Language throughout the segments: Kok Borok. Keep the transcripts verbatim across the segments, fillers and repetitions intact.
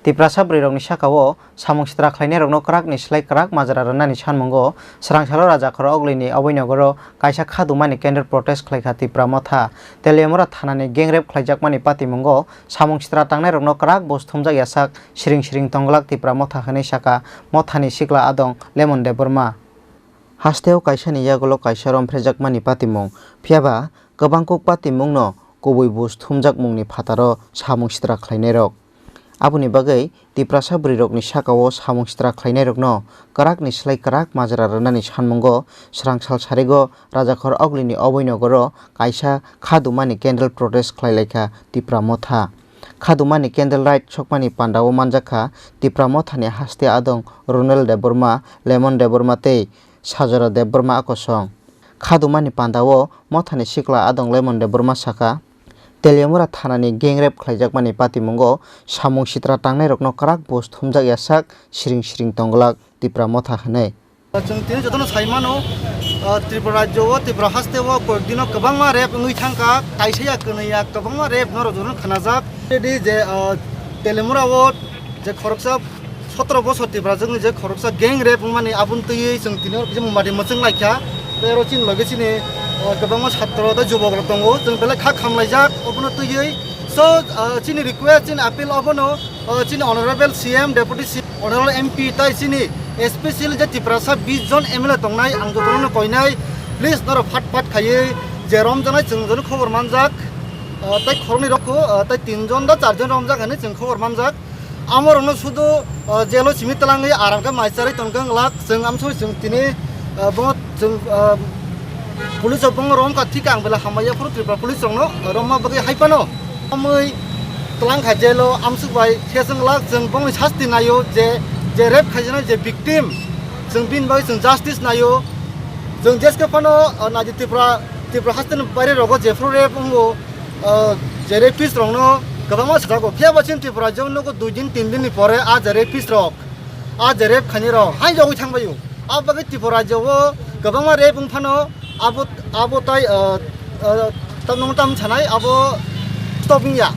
Tiprasa bwrwirokni saka-o samung sitra khlainairokno kwrakni slai kwrak majra rwnani sanmungo swrangsalo Rajakhor Ogulini Abhoinogoro kaisa khadumani candle protest khlaikha Tipra Motha. Teliamura thanani gang rape khlaijakmani patimungo samung sitra tangnairokno kwrak buj thumjak yasak siring siring tongglak Tipra Motha hwnwi sakha Mothani sikla adong Lemon Debbarma. Hasteo kaisani yagulo kaisa romphrejakmani patimung, phiyaba kwbang kuk patimungno kubui buj thumjakmungni phataro samung sitra khlainairok. Aboni bagwi Tiprasa bwrwirokni saka-o samung sitra khlainairokno kwrakni slai kwrak majra rwnani sanmungo swrangsal sarigo Rajakhor Ogulini Abhoinogoro kaisa khadumani candle protest khlailaikha Tipra Motha. Khadumani candle light sokmani pandao manjakha Tipra Mothani haste adong Ronel Debbarma, Lemon Debbarma tei Sajora Debbarma akosong. Khadumani pandao Mothani sikla adong Lemon Debbarma sakha, Teliamura thanani gang rape khlaijakmani patimungo samung sitra tangnairokno kwrak buj thumjak yasak siring siring tongglak Tipra Motha hwnwi. Chwng tini jotono sai mano, ah, Tripura rajyo o, Tripura haste o koyek dino kwbangma rape wngwi thangkha, kaisa ya kwnwi ya kwbangma rape norok jotono khnajak. Already je, ah, Teliamura o je khoroksa sotro bosor Tiprajwkni je khoroksa gang rape wngmani, aboni twiwi chwng tini oro kisa mumati mwchwng laikha. Tei oro chini loge chini, ah, kwbangma satro tei jubokrok tongo, chwng belai kha khamlaijak obono twiwi. So, ah, chini request, chini appeal obono, ah, chini honorable C M, deputy C M, honorable M P tei chini especially je Tiprasa bis jon M L A tongnai, ang jotono koinai, please norok phat phat khaiwi je romjaknai chwng jotono khobor manjak, ah, tei khoroknwi rokho, ah, tei tin jon da char jon romjak hinwi chwng khobor manjak. Amorokno sudu, ah, jelo simi twlangwi aram khe mai charwi tongkha wng lak. Chwng amsoi chwng tini, ah, bo chwng, ah, police rok bongno romkha, thik ang belai hambai ya phuru Tripura police rokno romma bagwi hai phano. Amwi twlang kha jelo amsuk bai khe chwng lak, chwng bongni sasti naio je, je rape khaijaknai je victim, chwng bini bagwi chwng justice naio. Chwng jeske phano, ah, naidi Tripura, Tripura haste ni baire rogo jephru rape wngo, ah, je rapist rokno kwbangma sajago. Phiya bo chini Tripura rajyo nugo dui din tin din ni pore a je rapist rok, a je rape khainai rok hai jogwi thangbaio. A bagwi Tripura rajyo o kwbangma rape wng phano abo, abo tai, ah, ah, tam nung tam sanai abo stop wngya.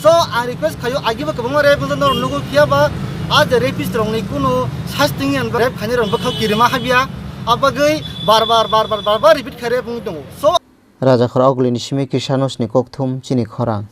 So ang request khaio, agibo kwbangma rape wngya norok nugo, phiya ba a je rapist rokni kunu sasti wngya, rape khainai rok bwkhao kirima habya. A bagwi bar bar, bar bar, bar bar repeat khe rape wngwi tongo. So Rajakhor Ogulini simi Krisanosni kokthum chini khorang.